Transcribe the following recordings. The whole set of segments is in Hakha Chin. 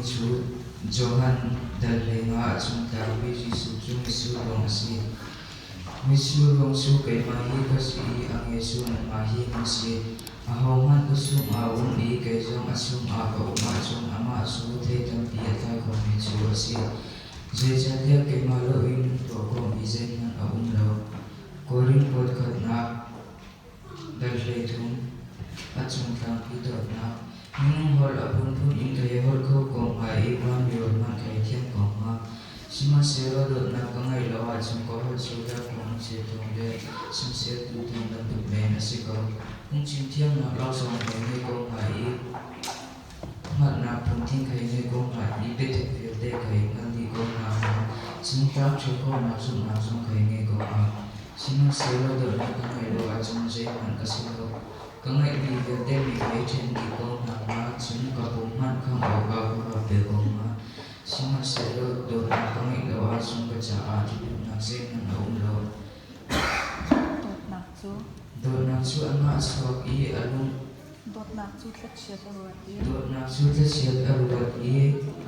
cu Johan dal 15 a chung tlakmi Jesuh cu mitsur ruang a si. Mitsur ruang cu keimah hi ka si i a nge cu nanmah hi nan si. Ahohmanh ka chungah a um i kei zong a chungah ka um ahcun amah cu thei tampi a tlai khomi cu a si. Zeicahtiah keimah loin nan tuah khawhmi zeihmanh a um lo. Korin kuat khatnak dal 13 a cung tlangpi dawtnak. Minung holh a phunphun in ka i holh kho ko hnga i vanmi holh hmanh ka i thiam ko hnga. Sihmanhsehlaw dawtnak ka ngeih lo ahcun ka holh cu darkhong thilthawng le samsialtu thawng bantuk men a si ko. Phungchim thiamnak laksawng hei ngei ko hnga i hngalhnak phuntling hei ngei ko hnga i biathuk vialte ka i hngal dih ko hna hnga. Cun tlangṭhio khawhnak zumhnak zong hei ngei ko hnga. Sihmanhsehlaw dawtnak ka ngeih lo ahcun zeihmanh ka si lo. Ka ngeihmi vialte mi hei ṭhen dih ko hna hnga, cun ka pum hmanh khangh awkah ka va pe ko hnga. Sihmanhsehlaw dawtnak ka ngeih lo ahcun ka caah ṭihphannak zeihmanh a um lo. Dawtnak cu Dawtnak cu anmah a chuak i a lung Dawtnak cu thlachiat a ruat i Dawtnak cu thlachiat a ruat i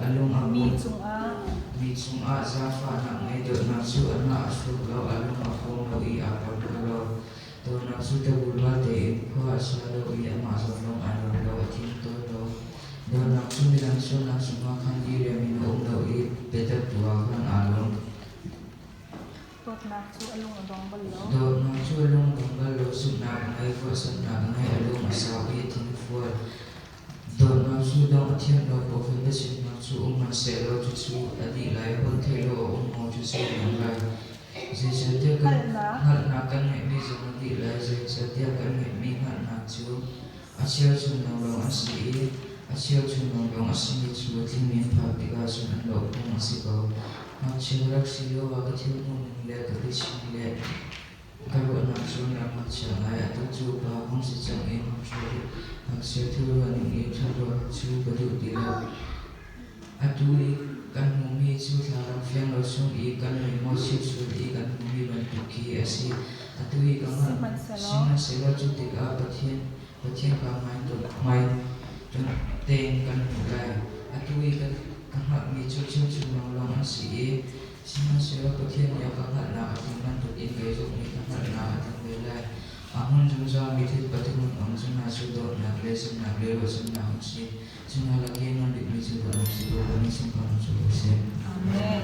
a lung a mi put. cungah Mi cungah zaangfahnak ngei dawtnak cu anmah a hruk lo, a lung a fawm lo i aa porhlaw lo. Dawtnak cu ṭabulrual tein khua a sa lo i amah zawn lawng aa nuam lo, a thin tawn lo. Dawtnak cu midang sualnak cungah khan diriam in a um lo i biatak tu ah khan aa lawm. Dawtnak cu a lung a dong bal lo. Dawtnak cu a lung a dong bal lo, zumhnak a ngei, ruahchannak a ngei, a lung a sau i a thin a fual. Dawtnak cu dongh a thiam lo, profet biachimnak cu um hmanhsehlaw cucu a dih lai, holh theih lo a um maw cucu a dong lai. Zeicahtiah kan Hngalhnak hngalhnak kan ngeihmi zong a dih lai, zeicahtiah kan ngeihmi hngalhnak cu a cheuchum lawnglawng an si i a cheuchum lawnglawng a simi cu a tlingmi an phak tikah cun an loh phung a si ko. Ngakchia rak si lioah ka thil hmuhning le ka biachim le ka ruahnak cu an rak ngakchia ngai. Atu cu upa hung si cang i ngakchia thil ruahning i ṭhat ruah cu ka duh ti lo. Atu i kan hmuhmi cu thlarau fiang lo chung i kan mui chimchun i kan hmuhmi bantuk khi a si. Atu i ka hngalh. Sihmanhsehlaw Sihmanhsehlaw cu tikah Pathian Pathian kha hmai tein kan hmuh lai. Atu i ka hngalhmi cu chimchun lawnglawng an si i sihmanhsehlaw Pathian nih a ka hngalhnak a tling bantukin kei zong nih ka hngalhnak a tling ve lai. A hmun zungzalmi thil pathum an um, cu hna cu dawtnak le zumhnak le ruahchannak an si. Cu hna lak i a nung bikmi cu ka lung si ko, ka min sunparnak cu a si. Amen.